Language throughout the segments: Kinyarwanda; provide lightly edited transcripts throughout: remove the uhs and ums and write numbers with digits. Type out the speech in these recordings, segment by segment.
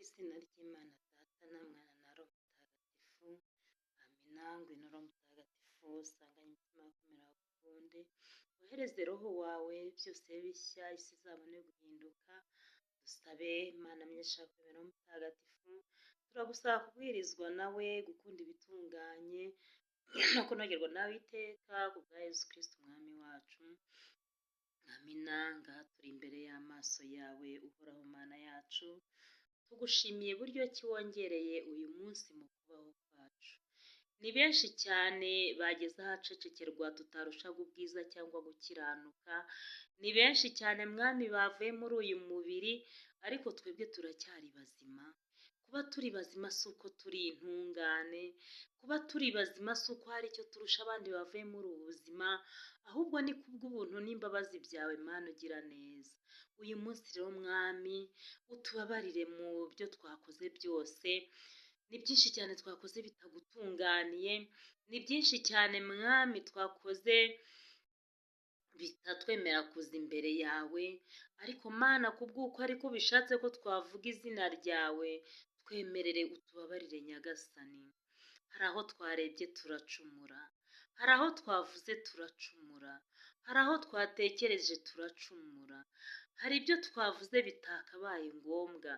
Izina ry'Imana Data na Mwana na Roho Mutagatifu, amina. Ngwino Roho Mutagatifu, usanganye imitima y'abakwemera bagukunde, wohereze Roho wawe byose bishya, isi izabone guhinduka. Dusabe Imana myinshi yakwemera Roho Mutagatifu, turagusaba kubwirizwa nawe, gukunda ibitunganye no kunogerwa nawe iteka, ku bwa Yesu Kristo Umwami wacu. Amina. Ngaha turi imbere y'amaso yawe, Uhoraho Mana yacu, tugushimiye buryo ki wongereye uyu munsi mu kubaho kwacu. Ni benshi cyane bageze ahacecekerwa tutarushaga ubwiza cyangwa gukiranuka, ni benshi cyane Mwami bavuye muri uyu mubiri, ariko twebwe turacyari bazima. Kuba turi bazima si uko turi intungane, kuba turi bazima si uko hari icyo turusha abandi bavuye muri ubu buzima, ahubwo ni kubw'ubuntu n'imbabazi byawe Mana ugira neza. Uyu munsi rero Mwami, utubabarire mu byo twakoze byose, ni byinshi cyane twakoze bitagutunganiye, ni byinshi cyane Mwami twakoze bitatwemera kuza imbere yawe, ariko Mana kubw'uko ariko ubishatse ko twavuga izina ryawe, twemerere utubabarire Nyagasani. Hari aho twarebye turacumura, hari aho twavuze turacumura, hari aho twatekereje turacumura, hari ibyo twavuze bitakabaye ngombwa.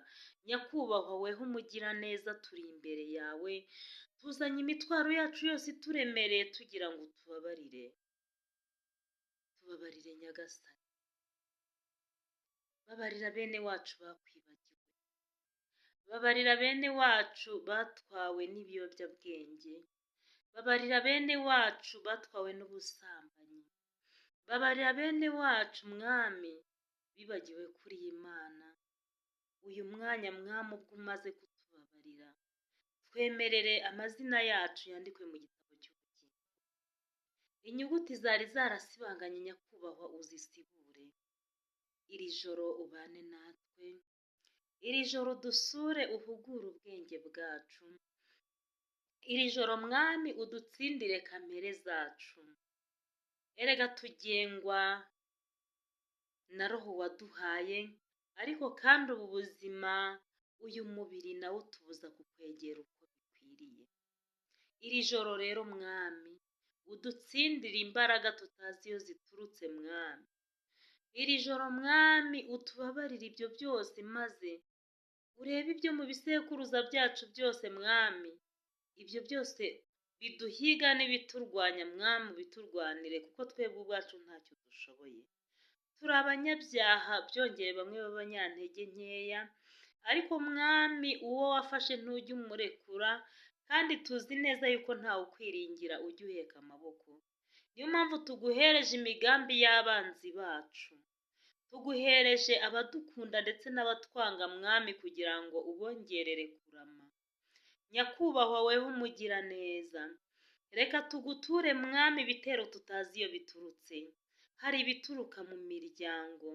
Nyakubahwa weho umugiraneza, turi imbere yawe, tuzanye imitwaro yacu yose ituremereye tugira ngo utubabarire. Tubabarire Nyagasani, babarira bene wacu bakwibagiwe, babarira bene wacu batwawe n'ibiyobyabwenge, babarira bene wacu batwawe n'ubusambanyi, babarira bene wacu Mwami bibagiwe kuri iyi Mana. Uyu mwanya Mwami ubwo umaze kutubabarira, twemerere amazina yacu yandikwe mu gitabo cy'ubugingo. Inyuguti zari zarasibanganye Nyakubahwa uzisibure. Iri joro ubane natwe, iri joro udusure uhugure ubwenge bwacu, iri joro Mwami udutsindire kamere zacu. Erega tugengwa na Roho waduhaye, ariko kandi ubu buzima, uyu mubiri nawo utubuza kukwegera uko bikwiriye. Iri joro rero Mwami, udutsindire imbaraga tutazi iyo ziturutse Mwami. Iri joro Mwami utubabarire ibyo byose, maze urebe ibyo mu bisekuruza byacu byose Mwami, ibyo byose biduhiga n'ibiturwanya Mwami ubiturwanire, kuko twebwe ubwacu ntacyo dushoboye. Turi abanyabyaha, byongeye bamwe b'abanyantege nkeya, ariko Mwami uwo wafashe ntujya umurekura, kandi tuzi neza yuko ntawe ukwiringira ujya uheka amaboko. Niyo mpamvu tuguhereje imigambi y'abanzi bacu, tuguhereje abadukunda ndetse n'abatwanga Mwami, kugira ngo ubongerere kurama. Nyakubahwa weho umugiraneza, reka tuguture Mwami ibitero tutazi iyo biturutse. Hari ibituruka mu miryango,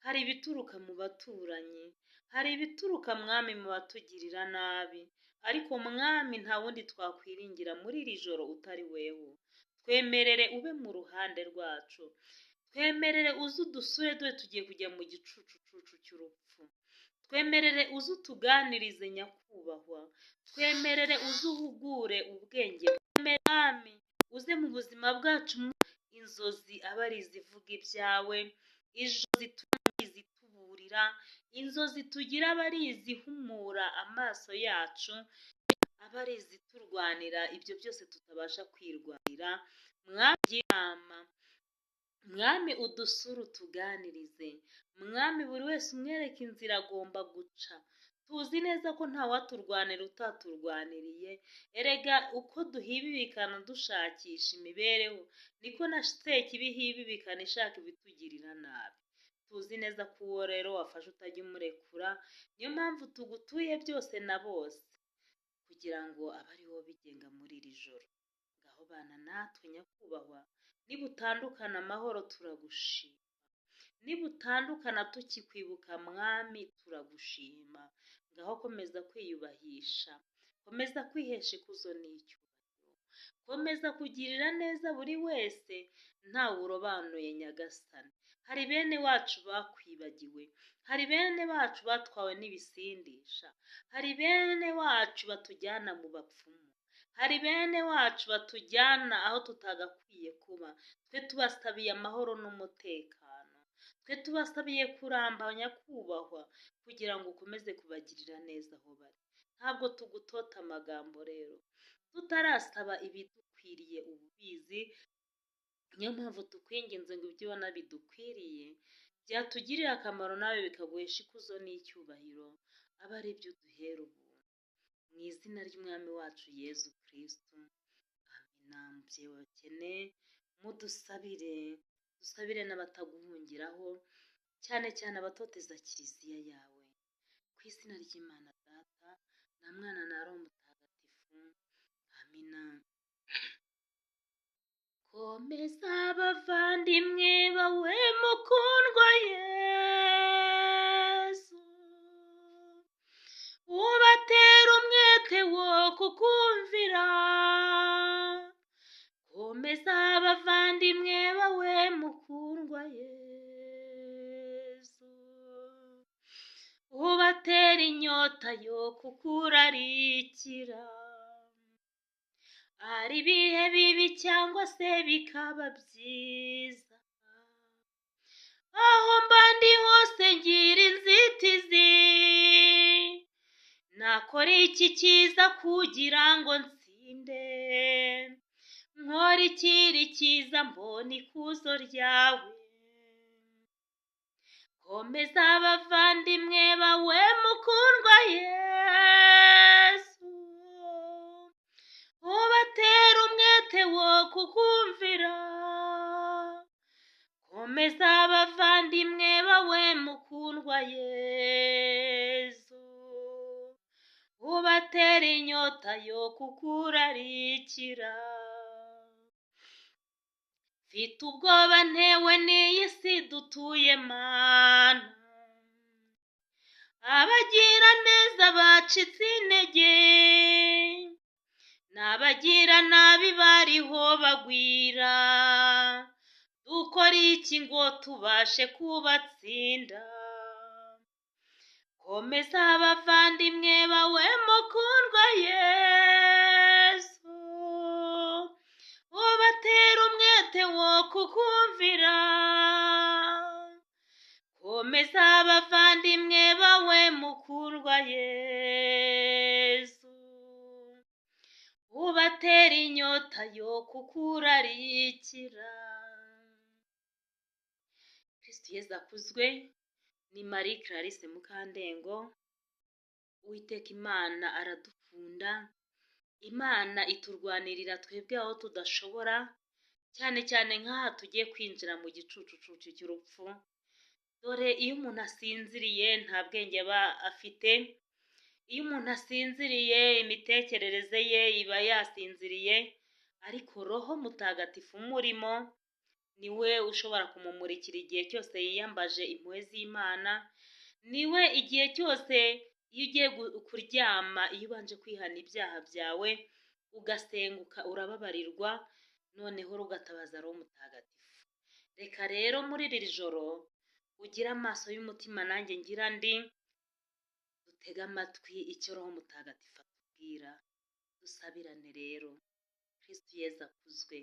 hari ibituruka mu baturanyi, hari ibituruka Mwami mu batugirira nabi, ariko Mwami nta wundi twakwiringira muri iri joro utari weho. Twemerere ube mu ruhande rwacu, twemerere uze udusure, dore tugiye kujya mu gicucucucu cy'urupfu. Twemerere uze utuganirize Nyakubahwa, twemerere uze uhugure ubwenge, Mwami uze mu buzima bwacu, inzozi aba ari izivuga ibyawe, inzozi izituburira, inzozi tugira aba ari izihumura amaso yacu, aba ari iziturwanira ibyo byose tutabasha kwirwanira. Mwami inama, Mwami udusure utuganirize, Mwami buri wese umwereke inzira agomba guca. Tuzi neza ko ntawaturwanira utaturwaniriye, erega uko duhibibikana dushakisha imibereho, niko na Sekibi ihibibikana ishaka ibitugirira nabi. Tuzi neza ko uwo rero wafashe utajya umurekura, niyo mpamvu tugutuye byose na bose, kugira ngo abe ari wowe ubigenga muri iri joro. Ngaho bana natwe Nyakubahwa, nibutandukana amahoro turagushima, nibutandukana tukikwibuka Mwami turagushima. Ngaho komeza kwiyubahisha, komeza kwihesha ikuzo n'icyubahiro, komeza kugirira neza buri wese ntawe urobanuye Nyagasani. Hari bene wacu bakwibagiwe, hari bene bacu batwawe n'ibisindisha, hari bene wacu batujyana mu bapfumu, hari bene wacu batujyana aho tutagakwiye kuba. Twe tubasabiye amahoro n'umutekano, twe tubasabiye kuramba nyakubahwa, kugira ngo ukomeze kubagirira neza aho bari. Ntabwo tugutota amagambo rero tutarasaba ibidukwiriye ububizi, niyo mpamvu tukwinginze ngo ibyo ubona bidukwiriye byatugirira akamaro nawe bikaguhesha ikuzo n'icyubahiro, abe ari byo uduhera ubuntu. Mu izina ry'Umwami wacu Yezu Kristu, amina. Mubyeyi w'abakene, mudusabire, dusabire n'abataguhungiraho, cyane cyane abatoteza Kiliziya yawe. Ku izina ry'Imana Data na Mwana na Roho Mutagatifu, amina. Komeza abavandimwe bawe mukundwa Yezu, ubatera umwete wo kukumvira. Komeza abavandimwe bawe mukundwa Yezu, ubatera inyota yo kukurarikira. Ari ibihe bibi cyangwa se bikaba byiza, aho mba ndi hose ngira inzitizi. Nakora iki cyiza kugira ngo ntsinde? Nkora ikiri cyiza mbona ikuzo ryawe. Komeza abavandimwe bawe mukundwa Yezu, ubatera umwete wo kukumvira. Komeza abavandimwe bawe mukundwa Yezu, ubatera inyota yo kukurarikira. Mfite ubwoba ntewe n'iyi si dutuye Mana, abagira neza bacitse intege, n'abagira nabi bariho bagwira. Dukora iki ngo tubashe kubatsinda? Komeza abavandimwe bawe mukundwa Yezu, ubatera umwete wo kukumvira. Komeza abavandimwe bawe mukundwa Yezu, ubatera inyota yo kukurarikira. Kristu Yezu akuzwe. Ni Marie Clarisse Mukandengo. Uwiteka Imana aradukunda, Imana iturwanirira twebwe aho tudashobora, cyane cyane nk'aha tugiye kwinjira mu gicucucucu cy'urupfu. Dore iyo umuntu asinziriye nta bwenge aba afite, iyo umuntu asinziriye imitekerereze ye iba yasinziriye, ariko Roho Mutagatifu umurimo niwe ushobora kumumurikira igihe cyose yiyambaje impuhwe z'Imana, niwe igihe cyose iyo ugiye kuryama, iyo ubanje kwihana ibyaha byawe ugasenguka urababarirwa, noneho ugatabaza Roho Mutagatifu. Reka rero muri iri joro ugire amaso y'umutima nanjye ngira ndi, dutege amatwi icyo Roho Mutagatifu atubwira, dusabirane rero. Kristu Yezu akuzwe.